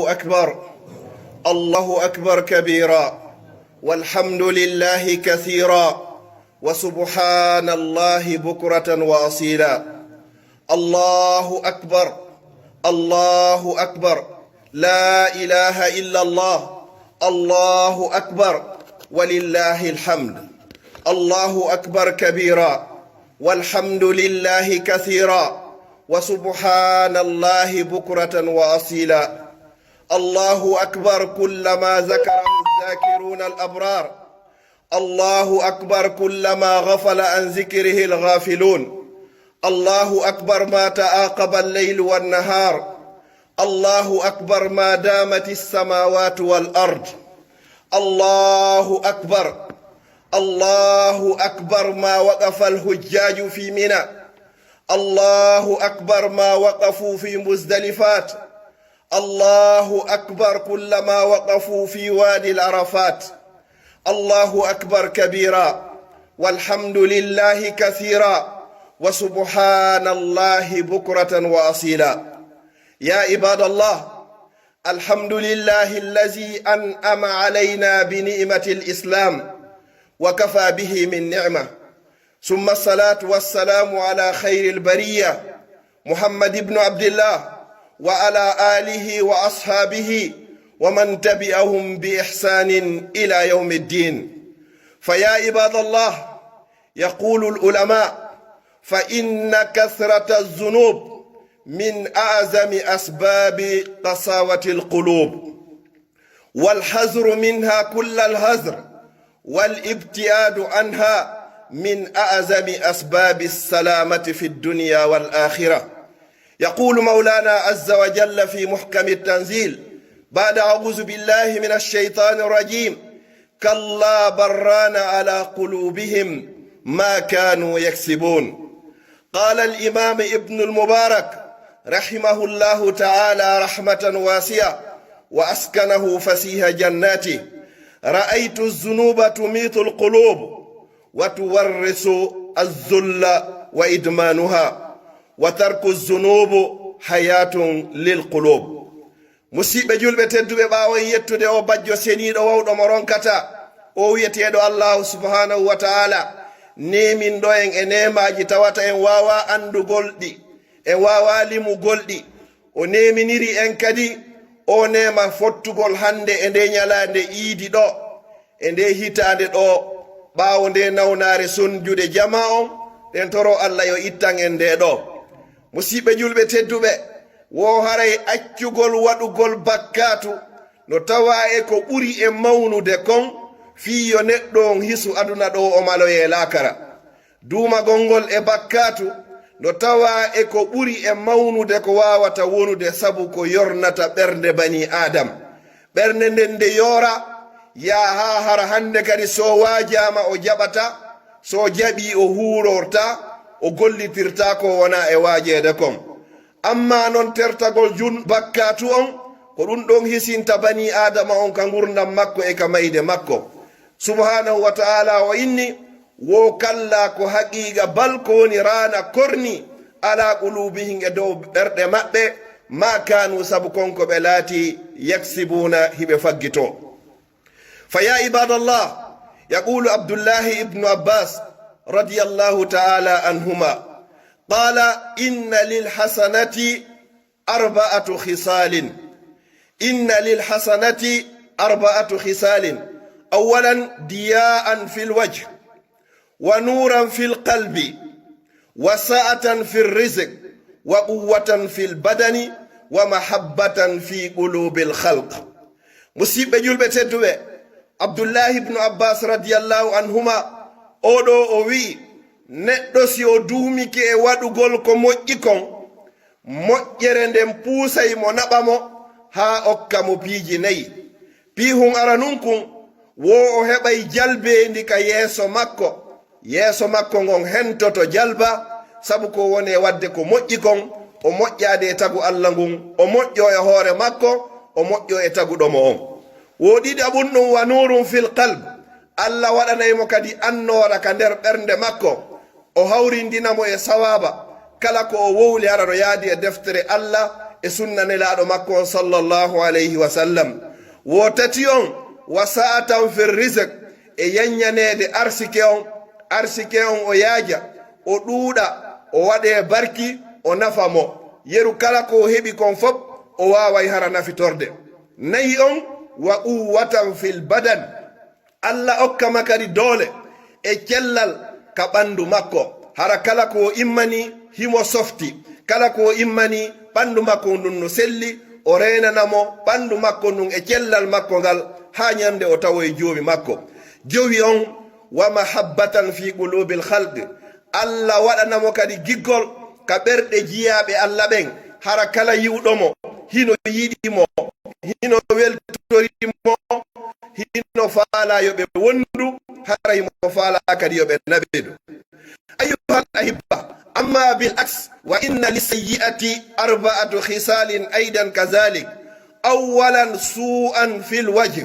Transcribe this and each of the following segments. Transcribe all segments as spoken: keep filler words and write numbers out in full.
أكبر. الله أكبر كبيرا، والحمد لله كثيرا، وسبحان الله بكرة وأصيلا. الله أكبر، الله أكبر، لا إله إلا الله، الله أكبر، ولله الحمد. الله أكبر كبيرا، والحمد لله كثيرا، وسبحان الله بكرة وأصيلا. الله أكبر كلما ذكره الذاكرون الأبرار. الله أكبر كلما غفل عن ذكره الغافلون. الله أكبر ما تعاقب الليل والنهار. الله أكبر ما دامت السماوات والأرض. الله أكبر. الله أكبر ما وقف الحجاج في منى. الله أكبر ما وقفوا في مزدلفات. الله أكبر كلما وقفوا في وادي العرفات. الله أكبر كبيرا، والحمد لله كثيرا، وسبحان الله بكرة وأصيلا. يا عباد الله، الحمد لله الذي أنعم علينا بنعمة الإسلام وكفى به من نعمة، ثم الصلاة والسلام على خير البرية محمد بن عبد الله وعلى آله وأصحابه ومن تبعهم بإحسان إلى يوم الدين. فيا عباد الله، يقول العلماء: فإن كثرة الذنوب من أعظم أسباب قساوة القلوب، والحذر منها كل الحذر، والابتعاد عنها من أعظم أسباب السلامة في الدنيا والآخرة. يقول مولانا عز وجل في محكم التنزيل بعد أعوذ بالله من الشيطان الرجيم: كلا بران على قلوبهم ما كانوا يكسبون. قال الإمام ابن المبارك رحمه الله تعالى رحمة واسعة وأسكنه فسيح جناته: رأيت الذنوب تميت القلوب وتورث الذل وإدمانها، وترك الذنوب حياة للقلوب. Musiɓɓe julɓe tedduɓe, ɓaawo en yettude oo bajjo seniiɗo wawɗo mo ronkataa, oo wi'eteeɗo Allaahu subhaanahu wa ta'aala, neeminɗo en e neemaaji tawata en waawaa anndugol ɗi, en waawaa limugol ɗi. O neeminiri en kadi oo neema fottugol hannde e ndee ñalaande iidi ɗoo, e ndee hitaande ɗoo, ɓaawo ndee nawnaare sonjude jamaa on, ɗen toroo Alla yo ittan en ndee ɗoo. Musiɓɓe julɓe tedduɓe, wo haray accugol waɗugol bakkaatu no tawaa e ko ɓuri e mawnude kon, fii yo neɗɗo on hisu aduna ɗoo, o maloyee laakara. Duumagol ngol e bakkaatu no tawaa e ko ɓuri e mawnude ko waawata wonude, sabu ko yornata ɓernde banii Aadam. Ɓernde nden nde yoora, yaa haa hara hannde kadi, so o waajaama o jaɓataa, so o jaɓii o huurortaa, o gollitirtaa ko wonaa e waajeede kon. Ammaa non tertagol jun bakkaatu on, ko ɗun ɗon hisinta banii Aadama on ka ngurndan makko e ka mayde makko. Subhaanahu wa ta'aalaa o inni: Wo kallaa, ko haqiiqa bal ko woni raana korni, alaa quluubihim, e dow ɓerɗe maɓɓe, maa kaanuu, sabu kon ko ɓe laatii, yaksibuuna, hiɓe faggitoo. فيا عباد الله، يقول عبد الله بن عباس رضي الله تعالى عنهما، قال: إن للحسنة أربعة خصال. إن للحسنة أربعة خصال. أولا، ضياء في الوجه، ونورا في القلب، وسعة في الرزق، وقوة في البدن، ومحبة في قلوب الخلق. Musiɓɓe julɓe tedduɓe, Abdullahi ibnu Abbas radiyallahu anhuma, oo ɗoo o wi'i, neɗɗo si o duumike e waɗugol ko moƴƴi kon, moƴƴere nden puusay mo naɓa mo haa okka mo piiji nayi. Piihun aranun kun, wo o heɓay jalbeendi ka yeeso makko. Yeeso makko ngon hentoto jalba, sabu ko woni e waɗde ko moƴƴi kon, o moƴƴaade e tagu Alla ngun, o moƴƴoo e hoore makko, o moƴƴoo e taguɗo mo on. Wo ɗiɗaɓun ɗun, wa nuurun fil qalb, Alla waɗanay mo kadi annoora ka nder ɓernde makko, o hawrindina mo e sawaaba, kala ko o wowli hara no yaadi e deftere Alla, e sunna Nelaaɗo makko on, sallallahu alayhi wa sallam. Wo tati on, wa sa'atan fir rizq, e yanyaneede arsike on, arsike on o yaaja, o ɗuuɗa, o waɗee barki, o nafa mo. Yeru kala ko o heɓi kon fof, o waaway hara nafitorde. Nayi on, wa quwwatan fil badan, Alla okka ma kadi doole e cellal ka ɓanndu makko. Hara kala ko o immani, himo softi. Kala ko o immani, ɓanndu makko ndun no selli, o reenana mo ɓanndu makko ndun e cellal makko ngal, haa ñande o tawoy Joomi makko. Jowi on, wa mahabbatan fi qulubil khalq. Alla waɗana mo kadi giggol ka ɓerɗe jiyaaɓe Alla ɓen, hara kala yi'uɗo mo, hino yiɗi mo, hino weltori mo, hino faalaa yo ɓe wondu, hara himo faalaa kadi yo ɓe naɓidu. Ayyuhal ahibba, amma bil aks, wa inna li sayyi'ati arba'atu khisalin aidan kazalik. Awwalan, su'an fil wajh,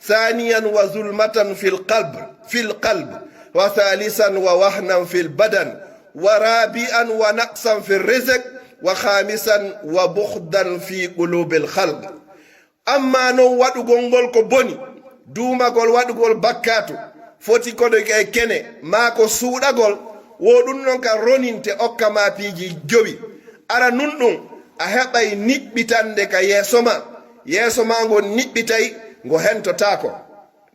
thaniyan, wa zulmatan fil qalb, fil qalb, wa thalithan, wa wahnan fil badan, wa rabi'an, wa naqsan fil rizq, wa khamisan, wa bughdan fi qulubil khalq. Amma non waɗugol ngol ko boni, duumagol waɗugol bakkaatu, foti kono e kene, maa ko suuɗagol, wo ɗun non ka roninte okka ma piiji jowi. Ara nun ɗun, a heɓay niɓɓitande ka yeeso ma, yeeso ma ngon niɓɓitay, ngo hentotaako.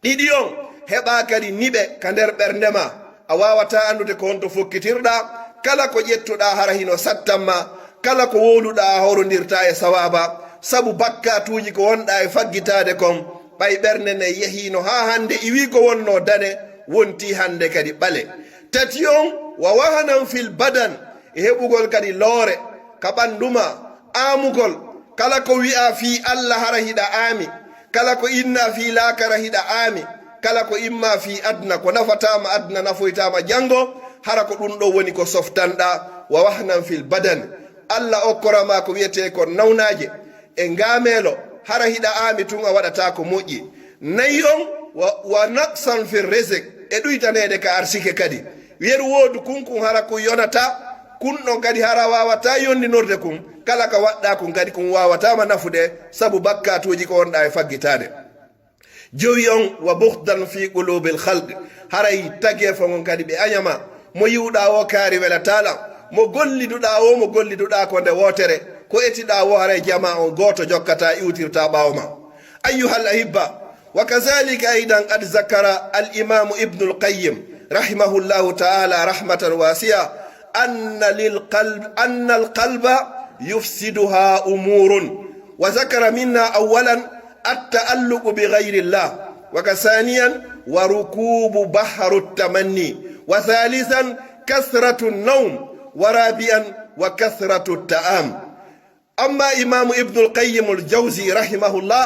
Ɗiɗi on, heɓaa kadi niɓe ka nder ɓernde ma. A waawataa anndude ko honto fokkitirɗaa, kala ko ƴettuɗaa hara hino sattan ma, kala ko wowluɗaa a horondirtaa e sawaaba, sabu bakkaatuuji ko wonɗaa e faggitaade kon, ɓay ɓernde nden yehiino haa hannde iwii ko wonnoo dane, wontii hannde kadi ɓale. Tati on, wa wahanan fil badan, e heɓugol kadi loore ka ɓanndu maa, aamugol, kala ko wi'aa fii Alla hara hiɗa aami, kala ko innaa fii laakara hiɗa aami, kala ko immaa fii aduna, ko nafataa ma aduna, nafoytaa ma janngo, hara ko ɗun ɗon woni ko softanɗaa, wa wahnan fil badan. Alla okkora ma ko wi'etee kon nawnaaje e ngaameelo, hara hiɗa aami tun a waɗataa ko moƴƴi. Nayi on, wa, wa naqsan fil rizq, e ɗuytaneede ka arsike kadi. Yeru woodu kun, kun hara kun yonataa, kun ɗon kadi hara waawataa yondinorde kun, kala ka waɗɗaa kun kadi kun waawataa ma nafude, sabu bakkaatuuji ko wonɗaa e faggitaade. Jowi on, wa bughdan fi qulubil khalq, haray tageefo ngon kadi ɓe aɲa ma, mo yi'uɗaa woo kaari welataa lan, mo golliduɗaa woo, mo golliduɗaa ko nde wootere, ko etiɗaa woo haray jamaa on gooto jokkataa iwtirtaa ɓaawo ma. Ayyuhal ahibba, wa kazalika aidan qad zakara al imamu Ibnul Qayyim rahimahullahu ta'ala rahmatan wasi'a anna lil qalb-, anna al qalba yufsiduha umurun. Wa zakara minha awwalan at-ta'alluqu bi ghayrillah, wa ka thaniyan wa rukubu bahru at-tamanni, wa thalithan kathratu an-nawm, wa rabi'an wa kathratu at-ta'am. Amma Imaamu Ibnul Qayyimul Jawzi rahimahullah,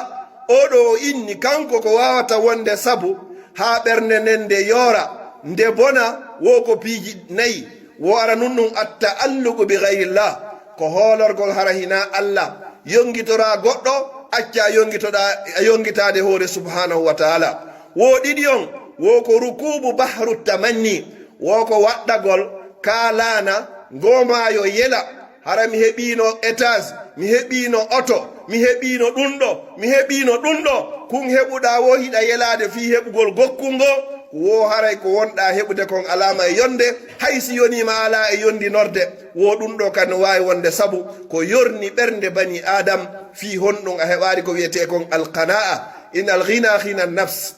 oo ɗoo o inni kanko ko waawata wonde sabu haa ɓernde nden nde yoora, nde bona, wo ko piiji nayi. Wo ara nun ɗun at-ta'alluqu bi ghayrillah, ko hoolorgol hara hinaa Alla, yonngitoraa goɗɗo, accaa yonngitoɗaa, yonngitaade hoore subhaanahu wa ta'ala. Wo ɗiɗi on, wo ko rukuubu bahru tamanni, wo ko waɗɗagol kaa laana, ngoo maayo yela, hara mi heɓiino étage, mi heɓiino oto, mi heɓiino ɗun ɗoo, mi heɓiino ɗun ɗoo. Kun heɓuɗaa woo hiɗa yelaade fii heɓugol gokkun ngoo, woo haray ko wonɗaa heɓude kon alaama e yonde, hay si yonii ma alaa e yondinorde, woo ɗun ɗoo kan no waawi wonde sabu ko yorni ɓernde banii Aadam fii honɗun a heɓaali ko wi'etee kon alqanaa'a, in al ghina ghina nafs.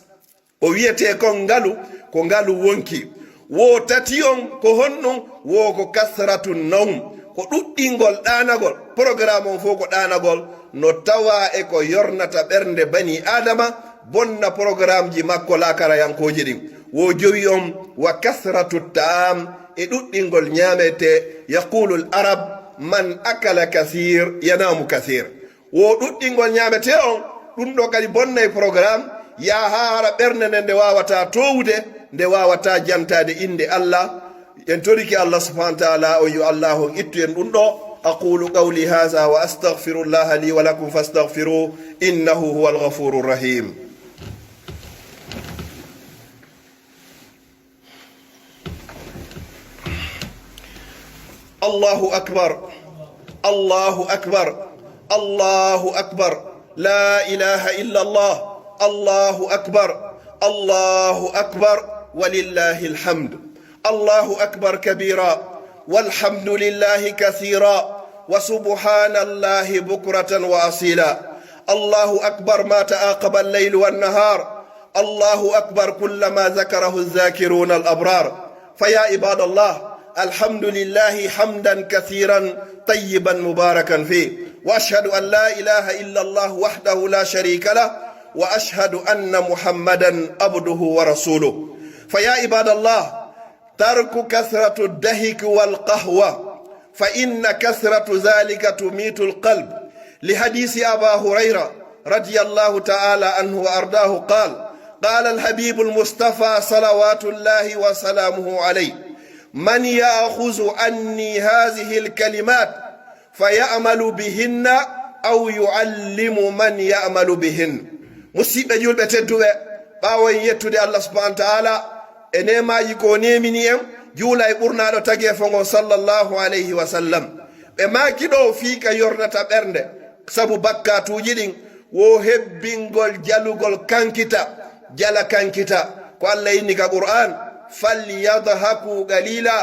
O wi'etee kon ngalu, ko ngalu wonki. Wo tati on, ko honɗun? Wo ko kasratu nawm, ko ɗuɗɗingol ɗaanagol. Programme on fow ko ɗaanagol, no tawaa e ko yornata ɓernde banii Aadama, bonna programmeji makko laakarayankooji ɗin. Wo jowi on, wa kasratu ta'am, e ɗuɗɗingol ñaametee. Yaqulul arab, man akala kasir, yanamu kasir. Wo ɗuɗɗingol ñaametee on, ɗun ɗoo kadi bonnay programme, yaha haa hara ɓernde nden nde waawataa toowude, nde waawataa jantaade innde Alla. En torike Alla subhaanahu wa ta'ala on yo Alla on ittu en ɗun ɗoo. Aqulu qawli haza wa astaghfirullaha li wa lakum fastaghfiruhu innahu huwal ghafurur rahim. الله أكبر. الله أكبر. الله أكبر. لا إله إلا الله. الله أكبر. الله أكبر. ولله الحمد. الله أكبر كبيرا، والحمد لله كثيرا، وسبحان الله بكرة وأصيلا. الله أكبر ما تعاقب الليل والنهار. الله أكبر كلما ذكره الذاكرون الأبرار. فيا عباد الله، الحمد لله حمدا كثيرا طيبا مباركا فيه، وأشهد أن لا إله إلا الله وحده لا شريك له، وأشهد أن محمدا عبده ورسوله. فيا عباد الله، ترك كثرة الضحك والقهوة، فإن كثرة ذلك تميت القلب. لحديث أبا هريرة رضي الله تعالى عنه وأرضاه قال: قال الحبيب المصطفى صلوات الله وسلامه عليه: من يأخذ عني هذه الكلمات فيعمل بهن أو يعلم من يعمل بهن. Musiɓɓe julɓe tedduɓe, ɓaawo en yettude Allah subhanahu wa ta'ala e neemaaji ko o neemini en, juula e ɓurnaaɗo tageefo ngon sallallahu alayhi wa sallam. Ɓe maaki ɗoo fii ka yornata ɓernde sabu bakkaatuuji ɗin, wo hebbingol jalugol kankita, jala kankita. Ko Allah inni ka Qur'an: "Falyadhaku qalila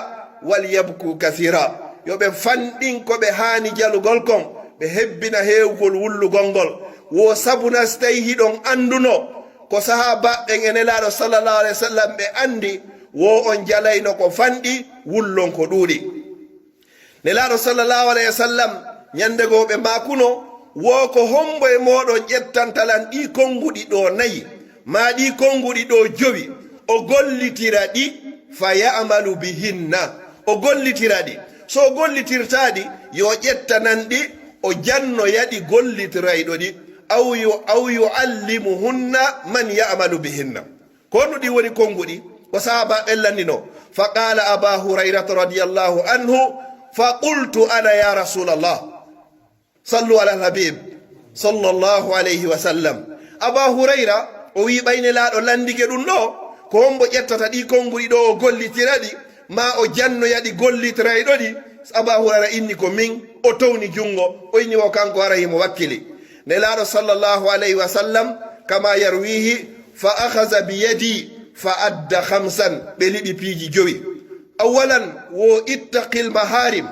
walyabku kathira." Yo ɓe fanɗin ko ɓe haani jalugol kon, ɓe hebbina heewugol wullugol ngol. Wo sabu na si tawii hiɗon anduno ko sahaabaaɓe ɓen e Nelaaɗo sallallahu alayhi wa sallam ɓe andi, wo on jalayno ko fanɗi, wullon ko ɗuuɗi. Nelaaɗo sallallahu alayhi wa sallam, ñande goo ɓe maakuno, wo ko hombo e mooɗon ƴettanta lan ɗii konguɗi ɗoo nayi, maa ɗii konguɗi ɗoo jowi, o gollitira ɗi, fa ya'malu bihinna, o gollitira ɗi. So o gollitirtaa ɗi, yo ƴettanan ɗi, o jannoya ɗi gollitirayɗo ɗi, aw yu-, aw yu'allimuhunna man ya'malu bihinna. Ko honɗun ɗin woni konguɗi? Ko sahaaba ɓen lanndinoo. Fa qaala Aba Hurayrata radiyallahu anhu, fa qultu ana ya Rasulallah. Sallu ala al-Habib sallallahu alayhi wa sallam. Aba Hurayra, o wi'i ɓay Nelaaɗo lanndike ɗun ɗoo, ko hombo ƴettata ɗii konguɗi ɗoo o gollitira ɗi, maa o jannoya ɗi gollitirayɗo ɗi? Aba Hurayra inni ko min, o towni junngo, o inni wo kanko hara himo wakkili. Nelaaɗo sallallahu alayhi wa sallam, kama yarwihi, fa akhaza bi yadi, fa adda khamsan, ɓe liɓi piiji jowi. Awalan, wo ittaqil maharim.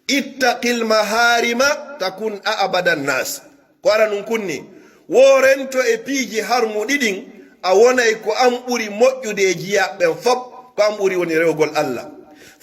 Ittaqil maharima takun a'bada nnas. Ko aranun kunni, wo rento e piiji harmuɗi ɗin, a wonay ko an ɓuri moƴƴude e jiyaaɓe ɓen fop, ko an ɓuri woni rewgol Allah.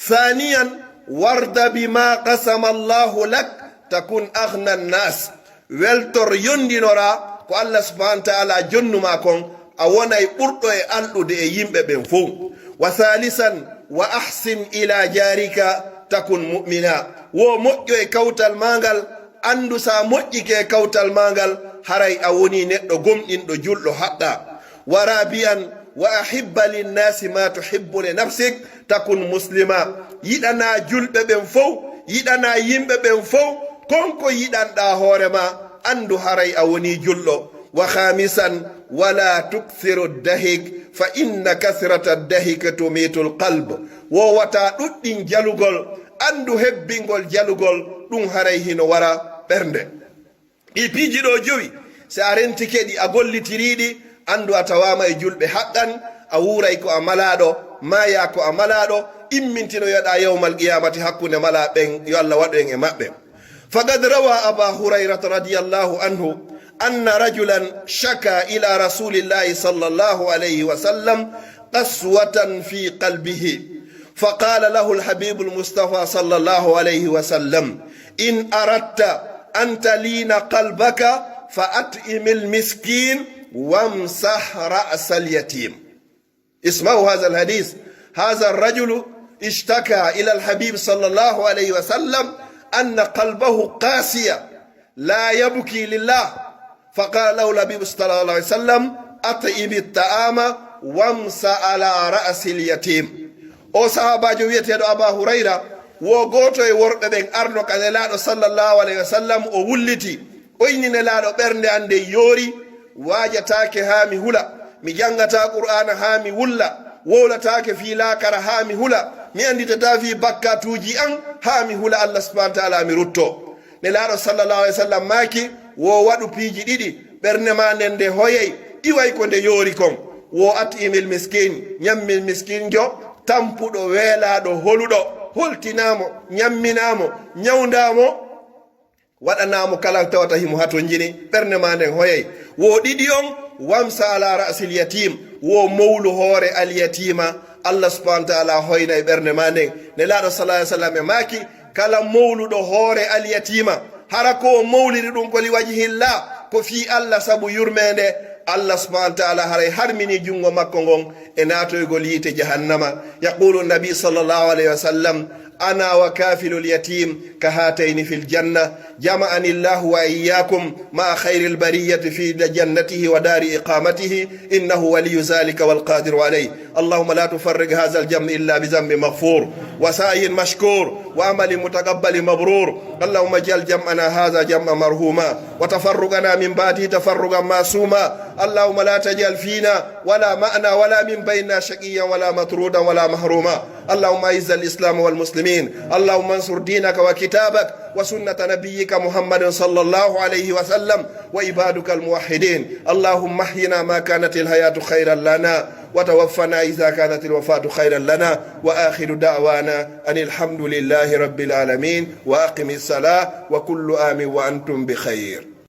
Thaniyan, warda bima qasama Allahu lak takun aghna nnas. Weltor, yondinoraa ko Allah subhanahu wa ta'ala jonnu maa kon, a wonay ɓurɗo e alɗude e yimɓe ɓen fow. Wa thalisan, wa ahsin ila jarika takun mu'mina. Wo moƴƴo e kawtal maa ngal, anndu si a moƴƴike e kawtal maa ngal, haray a wonii neɗɗo gomɗinɗo, julɗo haqqaa. Wa rabi'an, wa ahibba linnasi ma tuhibbu li nafsik takun muslima. Yiɗanaa julɓe ɓen fow, yiɗanaa yimɓe ɓen fow, kon ko yiɗanɗaa hoore maa, anndu haray a wonii julɗo. Wa khamisan, wala tukthiru dahik, fa inna kathrata dahik tumitul qalb. Wo wata ɗuɗɗin jalugol, anndu hebbingol jalugol, ɗun haray hino wara ɓernde. Ɗii piiji ɗoo jowi, si a rentike ɗi, a gollitirii ɗi, anndu a tawaama e julɓe haqqan, a wuuray ko a malaaɗo, maayaa ko a malaaɗo, immintinoyoɗaa yawmal qiyaamati hakkunde malaa ɓen, yo Allah waɗu en e maɓɓe. Faqad rawa Aba Hurayrata radiyallahu anhu anna rajulan shaka ila Rasulillahi sallallahu alayhi wa sallam qaswatan fi qalbihi. فقال له الحبيب المصطفى صلى الله عليه وسلم: إن أردت أن تلين قلبك فأطعم المسكين وامسح رأس اليتيم. اسمعوا هذا الحديث. هذا الرجل اشتكى إلى الحبيب صلى الله عليه وسلم أن قلبه قاسية لا يبكي لله. فقال له النبي صلى الله عليه وسلم: أطعم الطعام وامسح على رأس اليتيم. O sahaabaajo wi'eteeɗo Aba Hurayra, wo gooto e worɓe ɓen arno ka Nelaaɗo sallallahu alayhi wa sallam, o wulliti, o inni Nelaaɗo, ɓernde an nden yoori, waajataake haa mi hula, mi janngataa Qur'aana haa mi wulla, wowlataake fii laakara haa mi hula, mi annditataa fii bakkaatuuji an haa mi hula Allah subhanahu wa ta'ala mi ruttoo. Nelaaɗo sallallahu alaihi wasallam maaki, wo waɗu piiji ɗiɗi, ɓernde maa nden nde hoyay, iway ko nde yoori kon. Wo at'imil miskin, ɲammil miskinjo, tampuɗo, weelaaɗo, holuɗo, holtinaa mo, ɲamminaa mo, ɲawndaa mo, waɗanaa mo kala tawata himo hatonjini, ɓernde maa nden hoyay. Wo ɗiɗi on, wamsa ala ra'sil yatim, wo mowlu hoore alyatiima, Allah subhanahu wa ta'ala hoynay ɓernde maa nden. Nelaaɗo sallallahu alaihi wasallam e maaki, kala mowluɗo hoore alyatiima, hara ko o mowliri ɗum ko li wajhillah, ko fii Allah sabu yurmeende, Allah subhanahu wa ta'ala haray harmini junngo makko ngon e naatoygol yiite jahannama. Yaqulu nabi sallallahu alaihi wasallam, أنا وكافل اليتيم كهاتين في الجنة، جمعني الله وإياكم مع خير البرية في جنته ودار إقامته، إنه ولي ذلك والقادر عليه. اللهم لا تفرق هذا الجمع إلا بذنب مغفور وسعي مشكور وعمل متقبل مبرور. اللهم اجعل جمعنا هذا جمعا مرحوما وتفرقنا من بعده تفرقا معصوما. اللهم لا تجعل فينا ولا معنا ولا من بيننا شقيا ولا مطرودا ولا محروما. اللهم أعز الإسلام والمسلمين. اللهم انصر دينك وكتابك وسنة نبيك محمد صلى الله عليه وسلم وعبادك الموحدين. اللهم أحينا ما كانت الحياة خيرا لنا وتوفنا إذا كانت الوفاة خيرا لنا. وآخر دعوانا أن الحمد لله رب العالمين. وأقم الصلاة وكل عام وأنتم بخير.